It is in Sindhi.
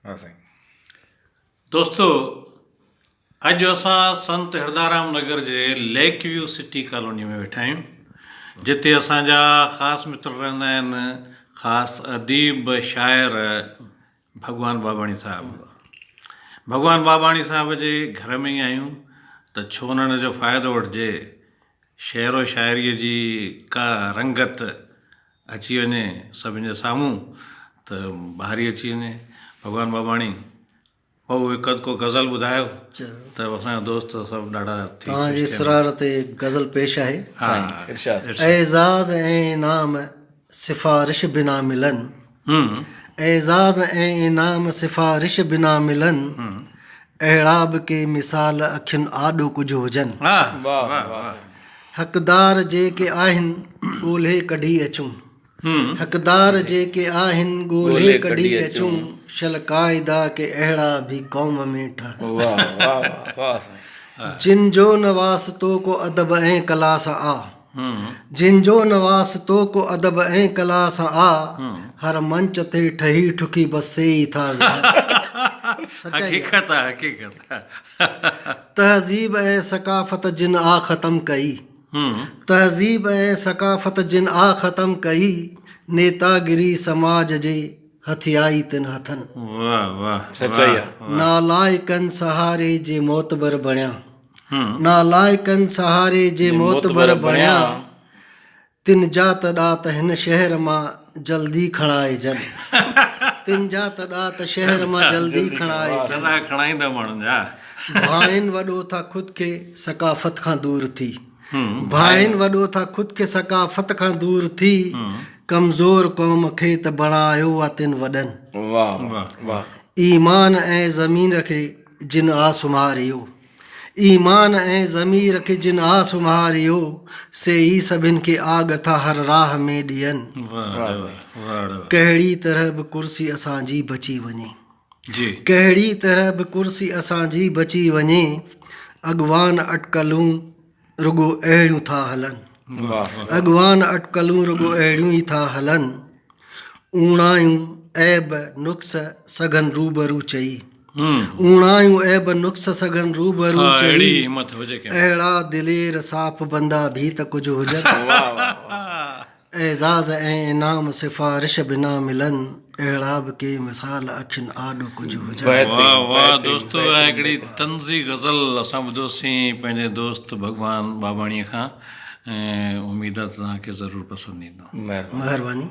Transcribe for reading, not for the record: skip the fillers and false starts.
ها سائين. دوستو اڄ اسان سنت هردارام نگر جي ليڪ ويو سٽي ڪالوني ۾ ويٺا آهيون جتي اسان جا خاص متر رهندا آهن خاص اديب شاعر ڀڳوان ٻاٻاڻي صاحب ڀڳوان ٻاٻاڻي صاحب جي گهر ۾ ئي آهيون ته ڇو نه ان جو فائدو وٺجي شعر و شاعريء جي ڪا رنگت اچي وڃي سڀن جي سامهون ته بهاري اچي وڃي ڀڳوان ٻاٻاڻي پوء هڪ اڌ ڪو غزل ٻڌايو ته اسان جا دوست سڀ ڏاڍا ٿي توهان جي خوش ٿين. اصرار تي غزل پيش آهي. سائين ارشاد. اعزاز ۽ انعام سفارش بنا ملن. اعزاز ۽ انعام سفارش بنا ملن. اهڙا به ڪي مثال اکين آڏو ڪجهه هجن. واهه واهه واهه واهه واهه. سائين. حقدار جيڪي آهن ڳولهي ڪڍي اچون. حقدار جيڪي آهن ڳولهي ڪڍي اچون شل قاعدا ڪي اهڙا ڀي قوم ۾ ٺهن. جن جو نه واسطو ڪو ادب ۽ ڪلا سان آ جن جو نه واسطو ڪو ادب ۽ ڪلا سان آ هر منچ تي ٺهي ٺڪي بس سي ئي ٿا ويهن. حقيقت آ حقيقت آ. تهذيب ۽ ثقافت جن آ ختم ڪئي. تهذيب ۽ ثقافت جن آ ختم ڪئي، نيتاگري سماج جي هٿيائي تن هٿن. واه واه سچائي آ. نالائقن سهاري جي معتبر بڻيا. نالائقن سهاري جي معتبر بڻيا. تن جا ته ڏات هن شهر مان جلدي کڻائجن. تن جا ته ڏات شهر مان جلدي کڻائجن. تڏا کڻائيندا ماڻهن جا. ڀانئين وڏو ٿا خود کي ثقافت کان دور ٿي. ڀانئين وڏو ٿا خود کي ثقافت کان دور ٿي. ڪمزور قوم کي ته بڻايو آ تن وڏن. واه واه. ايمان ۽ ضمير کي جن آ سمهاريو. ايمان ۽ ضمير کي جن آ سمهاريو، سي ئي سڀن کي آڳ ٿا هر راهه ۾ ڏين. ڪهڙي طرح به ڪرسي اسان جي بچي وڃي. ڪهڙي طرح به ڪرسي اسان جي بچي وڃي. اڳواڻ اٽڪلون رڳو اهڙيون ٿا هلن. اڳواڻ اٽڪلون رڳو اهڙيون ئي ٿا هلن. اوڻايون، عيب، نقص سگهن روبرو چئي. اوڻايون، عيب، نقص سگهن روبرو چئي. اهڙا دلير صاف بندا ڀي ته ڪجهه هجن. اعزاز ۽ انعام سفارش بنا ملن. اهڙا به ڪي مثال اکين آڏو ڪجهه هجن. واه واه دوستو اها هڪڙي طنزي غزل اسان ٻڌوسين پنهنجي دوست ڀڳوان ٻاٻاڻي کان ۽ اميد آ ته توهان کي ضرور پسند ايندو. مهرباني.